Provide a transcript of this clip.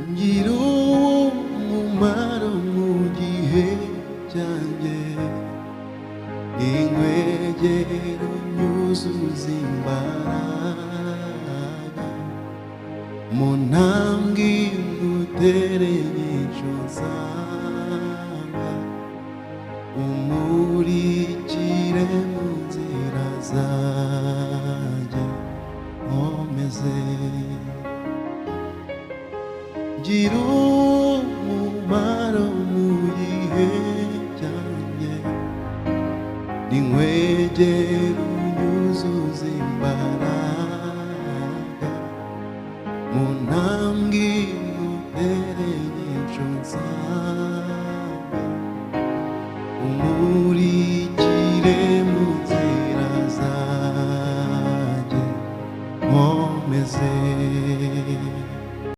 Ngira umumaro mu gihe cyanjye, inkwegero nyuzuza imbaraga, mu ntambwe ngutere icyo nsanga, umurikire mu nzira zanjye nkomeze. Ngira umumaro mu gihe cyanjye, ninkwegera unyuzuza imbaraga, mu ntambwe